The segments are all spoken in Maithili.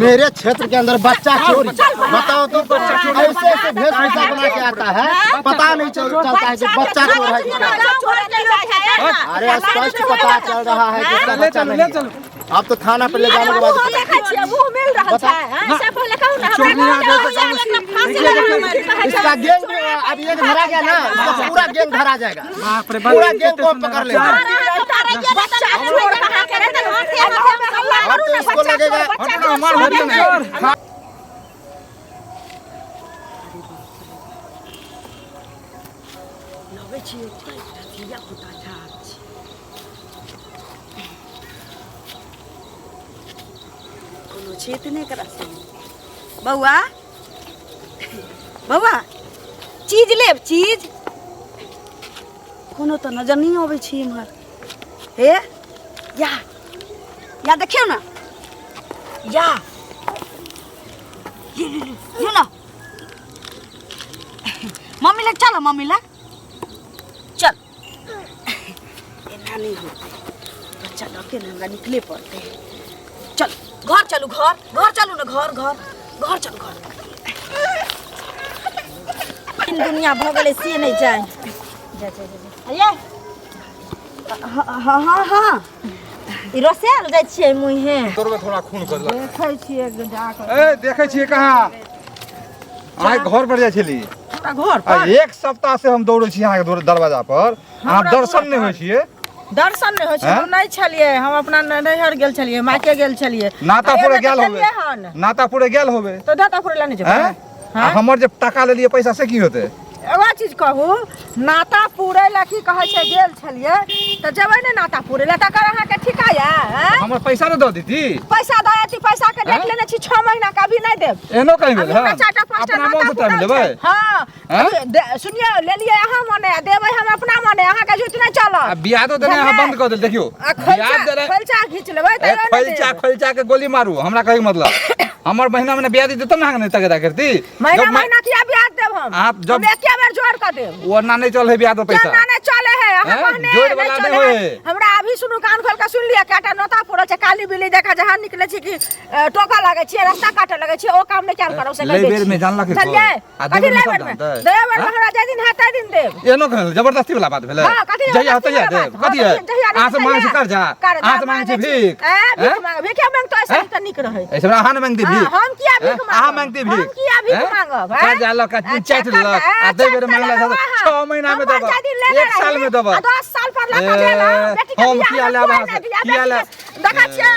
मेरे क्षेत्र के अंदर बच्चा चोरी, बताओ तो। ऐसे ऐसे वेशभूषा बना के आता है, पता नहीं चलता है कि बच्चा चोर है कि क्या। अरे स्पष्ट पता चल रहा है कि इसका बच्चा नहीं है। अब तो थाना पर ले जाने के बाद इसका गैंग भी अब ये धरा गया ना, इसका पूरा गैंग धरा जाएगा, पूरा गैंग को हम पकड़ लेंगे। अब तो इसको लगेगा। लगै छै ओतऽ एकटा धिया-पुता ठाढ़ छै। कोनो छै तऽ नहि एकरा संगे। बौआ, बौआ, चीज लेब चीज? कोनो तऽ नजर नहि अबै छै इम्हर। हे या या देखियौ ने, या ये ना मम्मी लग चल, मम्मी लग चल। एना नहि होतै, बच्चा लऽ के ने हमरा निकले पड़तै। चल घर चलू, घर घर चलू ने, घर घर घर चलू घर। दुनिया भऽ गेलै से नहि जाय। जा जा जा जा। ये हाँ हाँ हाँ ई रसायल जाइ छियै मुँहे। तोरबे थोड़ा खून कर लग। देखै छियै जा कऽ। ए देखै छियै कहाँ अहाँ घर पर जाइ छली? हमरा घर आ पर एक सप्ताह से हम दौड़ै छी अहाँके दरवाजा पर, अहाँ हमरा दर्शन नहि दुआर होइ छियै। दर्शन नहि होइ छै। हैं? हम नहि छलियै, हम अपना नैहर गेल छलियै, मायके गेल छलियै। नातापुरे आ एहिमे गेल तऽ होबे। छलियै हन। नातापुरे गेल होबे। तऽ दातापुरे लए नहि जेबै? हैं? आ हमर जे टाका लेलियै पैसा से की होतै? एगो चीज कहू, नाता पूरै लए की कहै छै गेल छलियै तऽ जेबै ने नाता पूरै लए, तकर अहाँके ठीका यऽ? आँय? हमर पैसा ने दऽ देती। पैसा दऽ अथी पैसा के देख आँय? लेने छी 6 महीना के, अभी नहि देब। एहनो कहीं भेल? अभी हमरा हन? चारिटा पाँचटा अपना नाता मोन से टाइम पूरल लेबै छै। हँ। आँय? अभी सुनियौ, लेलियै अहाँ मने आ देबै हम अपना मने, अहाँके झूठ नहि चलत। आ बियादो देने अहाँ बुझलियै? बंद कऽ देल देखियौ। आ खोइचा बियाद देने खोइचा घीच लेबै ए, तैयो नहि खोइचा देब। खोइचा के गोली मारू। हमरा कहैके मतलब हमर महीना महीना ब्याज देतौ ने अहाँके नहि तगेदा करती। महीना जब महीना किया ब्याज देब हम? आप जब हम एके बेर जोड़ कऽ देब। ओना नहि चल है ब्याज पर पैसा। केना नहि चले है? अहाँ हैं? कहने जोड़ नहि वाला चले नहि है। होय है। हमरा अभी सुनू, कान खोल के सुन लिअ, कएटा नोता पुरल छै, काली बिल्ली देखा जहाँ निकले छी कि टोका लागै छियै, रास्ता काटे लगै छियै, ओ काम नहि कयल करब से कहि लै दै बेर छी। में जानलक है बुझलियै? कोइ? आ कथी देबै में लै सब बेर में? जानतै? देबै बेर में हैं? हमरा जाहि दिन हैत ताहि दिन देब। एनो कहल जबरदस्ती वाला बात भेलै। हाँ, कथी जहिया जबरदस्ती तहिया वाला देब। बात? कथी हाँ, है? जहिया अहाँ से मांगै छी कर्जा, कर्जा अहाँ से मांगै छी मांगै छी। भीख। ए, भीख हैं? मांग, भीखे मांगतो ऐसे हैं? तऽ नीक रहै। ऐसे अहाँ ने मांगती हाँ, भीख? हम किया भीख हैं? मांगब? अहाँ मांगती हम भीख? किया भीख हैं? मांगब, हैं? कर्जा लऽ कऽ अच्छा, चाटि कर्जा, लेलक आ दै बेर चाटि मांगला लेलक अहाँ। 6 महीना में हम देब, कर्जा दिन लेने 1 साल रही, में देब। आ 10 साल पर लऽ कऽ ए, देलहुँ। बेटीके हम बियाह किया मे लेब कोइ अहाँ नहि से? दिया, किया बेटीके लेब? देखै छियै,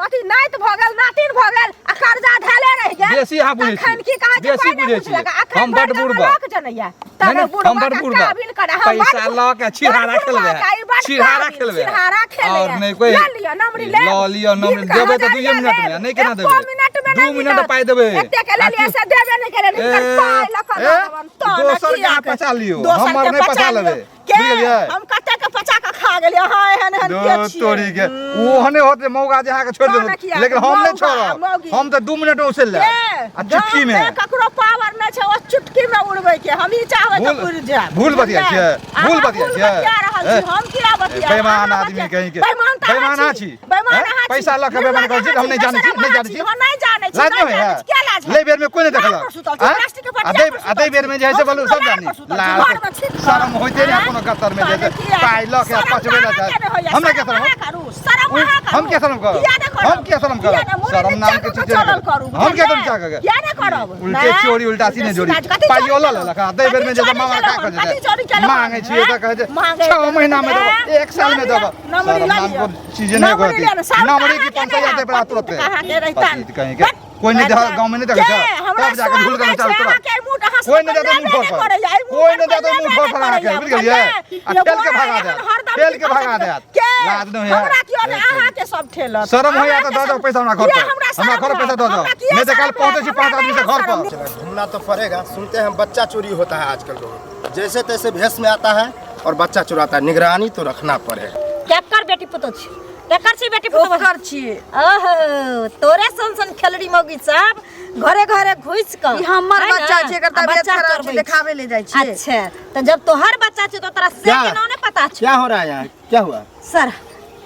अथी नाति भऽ गेल, नातिन भऽ गेल आ कर्जा धैले रहि गेल। बेसी अहाँ बुझै तखन छियै। की कहै छै, बेसी कोइ नहि बुझै छियै। बुझलक। अखन हम बड भरि गाम बुढ़बा। लोक जनैया। नहि, तब नहि, बुढ़बा हम बड के बुढ़बा। काबिल करे, हम बड पैसा लऽ के छिहारा बड बुढ़बा खेलबै। के, ई बड छिहारा काबिल, खेलबै। छिहारा खेलैया। और नहि कोइ। लऽ लिअ, नमरी लेब। लऽ लिअ नमरी। दिन के देबै तऽ हजार 2 मिनट में, लेब। नहि केना एको देबै? मिनट में 2 नहि मिनट मिलत। पाइ देबै। एतेक के लेलियै से देबे नहि केलियै, ए, हिनकर पाइ लऽ कऽ ए, दऽ देबनि। तहन दोसर के किया अहाँ के? पचा लियौ, दोसर हमर के नहि पचा लियौ। लेबै। के? बुझि गेलियै? हम कते के पचा कऽ खा गेलियै, अहाँ एहन एहन के दू छियै? तोरी के ओहने होत जे मौगा जे अहाँके छोड़ि तहन देलक, किया? लेकिन हम नहि मौगा, छोड़ब। मौगी। हम तऽ 2 मिनट में उछलि लेब के? आ चुटकी में। गाममे ककरो पावर नहि छै ओ चुटकी में उड़बै के, हम ई चाहबै तऽ भूल उड़ि जायब। भूल बतिया छियै, अहाँ भूल बतिया भूल छियै। बतिया रहल छी, ए, हम किया बतिया? बेईमान अहाँ आदमी बतिया। कहीं के। बेईमान तऽ अहाँ बेईमान अहाँ छी। छी। बेईमान हैं? अहाँ छी। पैसा लऽ कऽ बेईमान करै छी, हम नहि जानै छी, नहि जानै छी। हम नहि जानै छी, लाज नहि नहि जानै होइए? छी, किया लाज लै बेर में कोइ नहि लार देखलक पर सुतल छी, आँय? प्लास्टिक के आ पटिया दै पर आ दै सुतल बेर में जे है से छी। बोलू हम सब लार जानी पर सुतल छी, लार घरमे छी तऽ। शरम होइते नहि आँय? कोनो गत्तर में जे तहन किया? पाइ लऽ के शरम पचबै तऽ लए अहाँके नहि होइए, जाइ हमरा के शरम शरम अहाँ करू, शरम अहाँ करू। हम किया शरम करब? किया नहि करब? हम किया शरम करब? किया नहि? मुँह शरम नीचा नाम के कऽ चीज चलल नहि। करू, हम किया बुझलियै? नीचा कऽ के? किया नहि करब? उल्टे नहि? चोरी उल्टा सीने जोड़ी कथी चोरी पाइयो लऽ केलहुँ? लेलक आ दै बेर में जे कथी मामा चोरी का केलहुँ? कऽ कथी चोरी केलहुँ? मांगे छियै तऽ कहै छै मांगे 6 महीना में देबऽ, हैं? 1 साल में देबऽ। नमरी शरम लऽ नाम लिअ। के चीजे नहि नमरी होती लिअ ने, साल नमरी की अहाँके 500 नहि देबै हैत, तुरते अहाँके रहितन। पतित कहीं के कोई नहीं देखा गांव में नहीं देखा के? हमरा तब जाके झूल के शरम बचा छै, तुरंत अहाँके मुँह अहाँ कोई नहीं जाता मुंह लेबे पर करैया, एहि मुँह कोई पर नहीं जाता लेबे मुंह पर नहि अहाँके करैया, बुझि गेलियै आ बुझलियै? ठेल के भागा एहन देत हरदम ठेल के की भागा कहै देत के? लाज नहीं है हमरा कियो नहि अहाँके सब ठेलत शरम होइया तऽ अहाँके दऽ जाउ सब- पैसा हमरा घर किया पर हमरा हमरा शरम घर पर पैसा दऽ हैत? जाउ हमरा किया नहीं तऽ काल्हि शरम पहुँचै छी हैत? 5 आदमी से हमरा घर पर शरम घूमना तो पड़ेगा। सुनते हैं बच्चा चोरी होता है आजकल बहुत, जैसे तैसे भेष में आता है और बच्चा चुराता है, निगरानी तो रखना पड़ेगा। केकर बेटी पुतोह छी? केकर छी बेटी पुतोह? ओकर छियै। ओहो, तोरे सन सन खेलड़ी मौगी सब घरे घरे घुसि कऽ ई हमर है ना? बच्चा छै, एकर आ तबियत बच्चा खराब छै, चोरबै देखाबै ले जाइ छियै। अच्छा, तऽ जब तोहर बच्चा छै तो तोरा से क्या? के नाम नहीं पता छै। क्या हो रहा है यहाँ, क्या हुआ? सर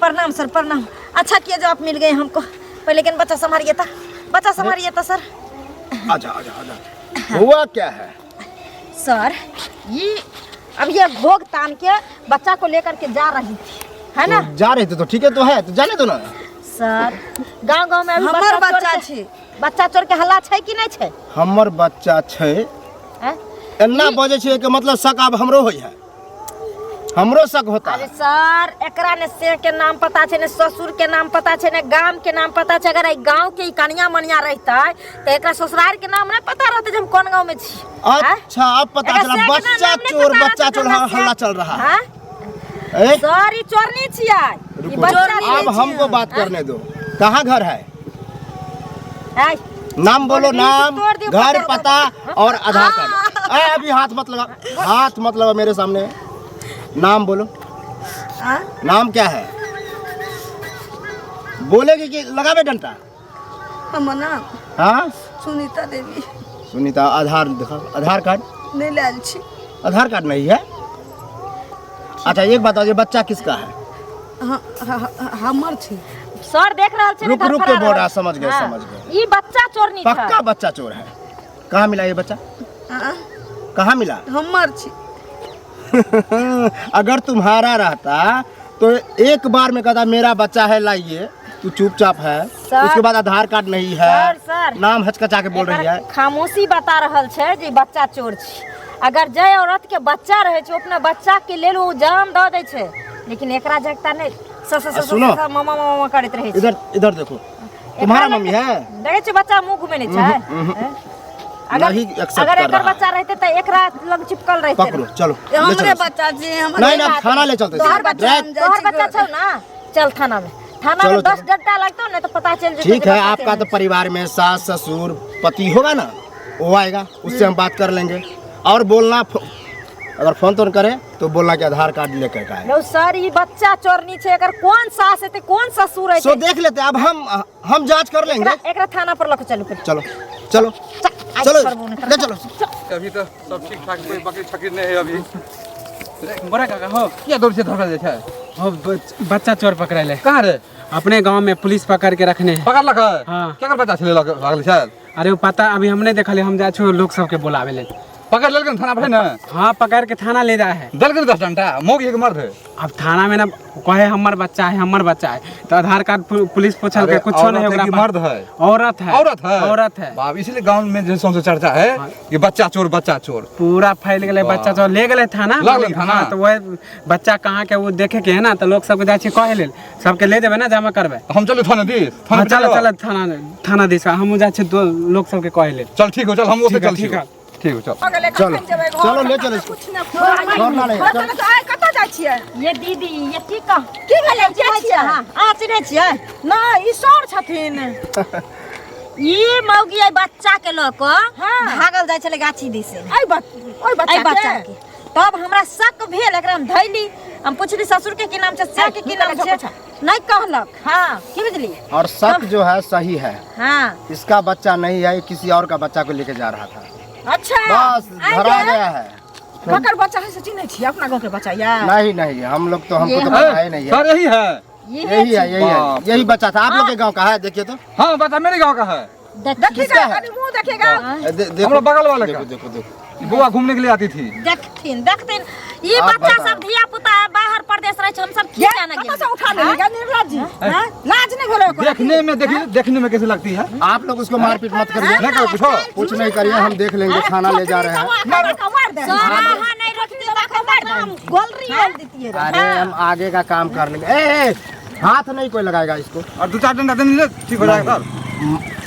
प्रणाम, सर प्रणाम। अच्छा किया जो आप मिल गए हमको, पहले लेकिन बच्चा संभालिए था। बच्चा संभालिए तो सर। आजा आजा आजा, हुआ क्या है सर? ये अब ये घोग तान के बच्चा को लेकर के जा रही थी, है ना? तो जा रही थी तो ठीक है, तो है तो जाने दो ना सर। गांव गांव में अभी हमर बच्चा चोर बच्चा के- छी। बच्चा चोर के हल्ला छै कि नहीं छै? हमर बच्चा छै। हैं? एना बजै छै के मतलब शक आब हमरो होइ है, हमरो शक होता अरे है। सर, एकरा ने से के नाम पता छै, ने ससुर के नाम पता छै, ने गाम के नाम पता छै। अगर एहि गांव के ई कनिया मनिया रहतै तऽ एकरा ससुराल के नाम नहीं पता रहतै जे हम कोन गांव में छी। हैं? अच्छा अब पता एकरा चला, से के बच्चा नाम नहीं चोर, पता बच्चा रहतै चोर, जे हमरा से- हल्ला चल रहा है। हैं? ए, सर, ई चोरनी छियै, ई रुको, बच्चा अब चोरनी हमको बात करने दो। कहाँ घर है? छियै। नाम बोलो, तोड़ दियो, नाम, तोड़ दियो, घर, पकड़ दो। पता और आधार कार्ड। ए, अभी हाथ मत लगा, हाथ मत लगा मेरे सामने। नाम बोलो। हाँ? नाम क्या है? बोलेगी कि लगावे डंडा? हमर नाम हाँ, सुनीता देवी। सुनीता, आधार दिखाओ, आधार कार्ड। नहीं लायल छी। आधार कार्ड नहीं है? अच्छा एक बताओ, ये बच्चा किसका है? हमर छी। सर देख रहल छै ने, रुक रुक के धड़फड़ा बोल रहा, रहल। समझ गए, हाँ। समझ गए। ई बच्चा चोरनी था। पक्का बच्चा चोर है। कहाँ मिला ये बच्चा? हाँ? कहाँ मिला? हमर छी। अगर तुम्हारा रहता तो एक बार में कहता मेरा बच्चा है लाइए, तू चुपचाप है। सर, उसके बाद आधार कार्ड नहीं है, सर, सर। नाम हचकचा के बोल रही है। एकर खामोशी बता रहल छै जे बच्चा चोर छै। अगर जे औरत के बच्चा रहे छै, ओ अपना बच्चा के लेल ओ जान दऽ दै छै, लेकिन एकरा जगता नहि, स स स आ, सुनो। स मामा मामा करैत रहै छै। इधर इधर देखो, तुम्हारा मम्मी है? देखै छै बच्चा मुंह घुमेने छै। हैं? अगर नहीं accept अगर कर एकर रहा है। बच्चा रहते तऽ एकरा लग चिपकल रहते। पकड़ो, चलो ले हमरे चलो। बच्चा छी, हमर नहीं ना, थाना ले चलते। तोहर बच्चा हम जाइ तोहर छी बच्चा घर। छौ ना, चल थाना में। थाना चलो, में 10 चलो। डंडा लगतौ ने तो पता चल जेतौ ठीक जे है, बच्चा आपका केहन तो परिवार में सास ससुर पति होगा ना, वो आएगा, उससे हम बात कर लेंगे। और बोलना अगर फोन तोन करे तो बोलना कि आधार कार्ड लेकर का है। यौ सर, ई बच्चा चोरनी छै, एकर कोन सास हेतै, कोन ससुर हेतै? सो देख लेते हैं, अब हम जांच कर लेंगे। एकरा थाना पर लऽ के चलू पहिले। चलो चलो आइ चलो, छोड़बो नहि। ले चलो। अभी तो सब ठीक ठाक, कोई बकरी छकरी नहीं है अभी। बड़ा काका हो, किया दौड़ से धरल जाइ छै? हो, बच्चा चोर पकड़ले। कहाँ रे? अपने गांव में पुलिस पकड़ के रखने है। पकड़लक है? हाँ। केकर बच्चा छलै लग लागल छल? अरे वो पता अभी हमने देखल, हम जाइ छो लोग सबके बुलावे ले। पकड़ लेलकै ने थाना पर है ने? हाँ, पकड़ के थाना ले जाए है। देलकै 10 डंडा मोगी एक मर्द है। अब थाना में ना कहे हमर बच्चा है, हमर बच्चा है, तो आधार कार्ड पुलिस पूछल के अरे, कुछो नहीं औरत है ओकरा कि पास। मर्द है? औरत है। औरत है। औरत है। बाप, इसलिए गांव में जे सौंसे चर्चा है कि बच्चा चोर, बच्चा चोर। पूरा फैल गेलै, बच्चा चोर ले गेलै थाना। लऽ गेलै थाना? हाँ, तो वह बच्चा कहाँ के वो देखे के है ना, तो लोग सबके जाइ छै कहे लेल, सबके ले जेबै ना जमा करबै। हम चलू थाना दिस? थाना हाँ, चलो चलो। चलो थाना, थाना दिस हमहूँ जाइ छियै दो लोग सबके कहे लेल। चल ठीक हो, चल हम ओते ठीक है, चल ठीक है। ठीक हो, चल। चलो चलो ले चलो इसको। कुछ ना छोड़ना नहीं, चलो। आइ कतऽ जाइ छियै? ये दीदी, ये की कह की भेलै? के छियै? हाँ, अहाँ चिन्है छियै? नहि, ई सर छथिन। ई मौगी एहि बच्चा के लऽ कऽ हाँ। भागल जाइ छलै गाछी दिस। एहि ओहि एहि बच्चा बच्चा के के। तब हमरा शक भेल, एकरा हम धैली, हम पुछली ससुर के की नाम छै, से के की नाम छै, नहीं कहलक। हाँ। की बुझलियै? और शक जो है सही है। हाँ। इसका बच्चा नहीं है, किसी और का बच्चा को लेके जा रहा था। अच्छा, बस आइ धरा गे। गया है। ककर बच्चा है से चिन्है छियै? अपना गाँव के बच्चा या? नहीं नहीं, हम लोग तो हमको तो पता ही नहीं है। सर यही है, यही है, यही है, बाप यही बच्चा था। आप लोग के गांव का है? देखिए तो। हाँ, बच्चा मेरे गांव का है। देखिएगा, किसका है? कनी मुंह देखिएगा। देखो, हमरा बगल वाले का। देखो देखो देखो, बुआ घूमने के लिए आती थी। देखथिन देखथिन, ई आप बच्चा बताओ। सब धिया पुता बाहर परदेश रहे छै, हम सब की ये जाने कतऽ गेलियै? से उठा लेलियै निर्मला जी? हाँ? लाज नहीं भेलै ओकरा? देखने में, देखिए देखने में कैसे लगती है। आप लोग उसको मारपीट मत करिए। नहीं करो कुछ। कुछ नहीं करिए, हम देख लेंगे, थाना ले जा रहे हैं। मार दे। सर, अहाँ नहीं रोकती तऽ एखन हम गोलरी आनि दितियै रऽ। अरे हम आगे का काम कर लेंगे। ए, ए, हाथ नहीं कोई लगाएगा इसको। और 2-4 डंडा देने ठीक हो जाएगा सर।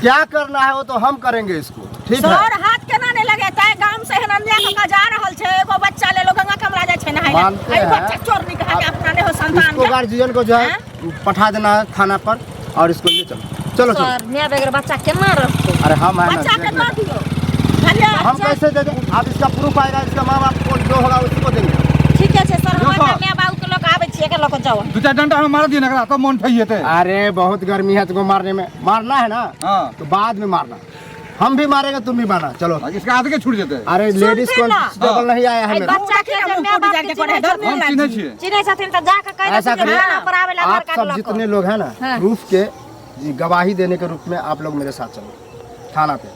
क्या करना है वो तो हम करेंगे इसको, ठीक है? सर हाथ केना नहीं लगेतै? गाम से एहन अन्याय कऽ के जा रहल छै, एगो बच्चा लेलो गंगा कमला जाइ छै नहाय लए। मानते एहि हैं। बच्चा चोर नहीं कहा के अपना नहीं हो संतान इसको के। गार्जियन को जो है पठा देना है थाना पर और इसको ले चलो चलो चलो। सर, my बगैर बच्चा केना रहतै? अरे हम है ना, बच्चा के देख दऽ लेंगे। दियौ। बुझलियै? हम कैसे दे दें? आप इसका प्रूफ आएगा, इसका माँ बाप को जो होगा उसको देंगे। ठीक छै सर, हम यौ सर। अपना my बाबू के लऽ कऽ आबै छियै, एकर लऽ कऽ जाउ। 2-4 डंडा हम मार दिए ना एकरा, तब मन ठही हेतै। अरे बहुत गर्मी है तुमको मारने में, मारना है ना? हाँ। तो बाद में मारना, हम भी मारेंगे तुम भी मारना। चलो। इसका हाथ के छूट जेतै। अरे लेडीज सुनथिन ना। कांस्टेबल नहीं आया है एहि मेरा। बच्चा के जे my बाप के चिन्है छथिन, हम चिन्है छियै। चिन्है छथिन तऽ जा कऽ कहि ऐसा देथिन जे करिए, थाना पर आबै लए आधार आप कार्ड सब लऽ कऽ। जितने लोग हैं ना, हाँ। प्रूफ के गवाही देने के रूप में आप लोग मेरे साथ चलो थाना पे।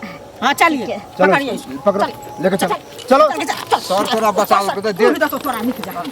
हाँ चलिए, चलो पकड़िए इसको। पकड़ो, लेके चलो, चलो। सर तोरा बचाओ के दे। तू भी तो तोरा निक जा।